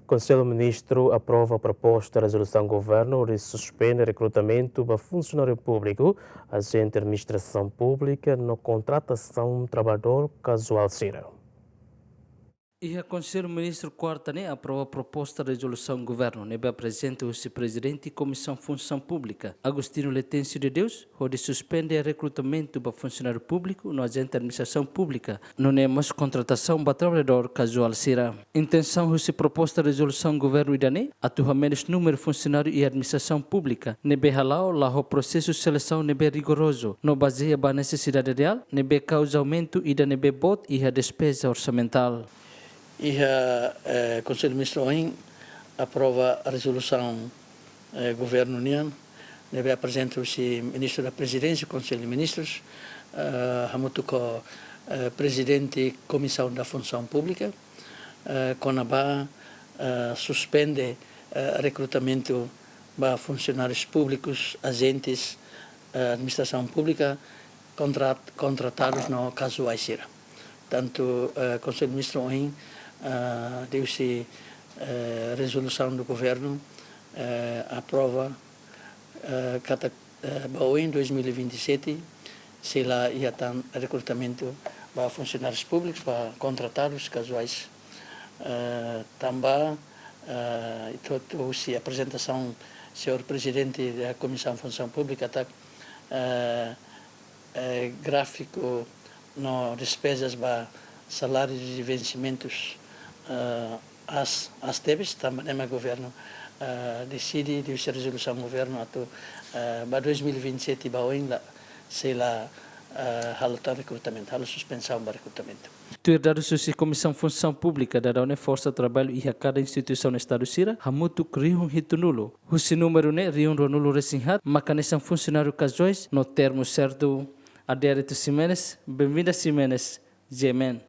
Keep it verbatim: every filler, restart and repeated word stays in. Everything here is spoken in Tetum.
Konsellu Ministru aprova proposta rezolusaun governu hodi suspende rekrutamentu ba funsionáriu públiku, ajente administrasaun públika no kontratasaun traballadór kazuál sira. Iha Konsellu Ministru kuarta ne'e aprova proposta rezolusaun governu ne'ebé aprezenta husi Prezidente Komisaun Funsaun Públika, Agostinho Letêncio de Deus, hodi suspende rekrutamentu ba funsionáriu públiku no ajente administrasaun públika, nune'e mós kontratasaun ba traballadór kazuál sira. Intensaun husi proposta rezolusaun governu ida-ne'e atu hamenus númeru funsionáriu iha administrasaun públika, ne'ebé hala'o la ho prosesu selesaun ne'ebé rigorozu no bazeia ba nesesidade reál, ne'ebé kauza aumentu ida ne'ebé boot iha despeza orsamentál. Iha, eh, Konsellu Ministru ohin aprova rezolusaun, eh, governu nian, ne'ebé aprezenta husi Ministru da Prezidénsia, Konsellu Ministrus, eh, hamutuk ho, eh, Prezidente Komisaun da Funsaun Públika, eh, kona-ba, eh, suspende, eh, rekrutamentu ba funsionárius públikus, ajentes, eh, administrasaun públika, kontrat-, kontratadus no kazuál sira. Tantu, eh, Konsellu Ministru ohin, eh, liuhusi, eh, rezolusaun do governu, eh, aprova, eh, katak, eh, ba oin dois mil e vinte e sete, sei la iha tan rekrutamentu ba funsionárius públikus, ba kontratadus kazuais. Eh, tanba, eh, ita hotu husi aprezentasaun señór Prezidente da Komisaun Funsaun Públika, katak, eh, eh, gráfiku no despezas ba saláriu de vensimentus, eh, aas, aas tebes, tanba ne'e mak governu, eh, deside, liuhusi rezolusaun governu atu, eh, ba dois mil e vinte e sete ba oin la, sei la, eh, halo tan rekrutamentu, halo suspensaun ba rekrutamentu. Tuir dadus husi Komisaun Funsaun Públika, daudaun ne'e forsa traballu iha kada instituisaun Estadu sira hamutuk rihun hitunulu. Husi númeru ne'e rihun ruanulu-resin-haat mak hanesan funsionáriu kazuais no termu sertu. Adérito Ximenes, bem-vinda Ximenes, G M N.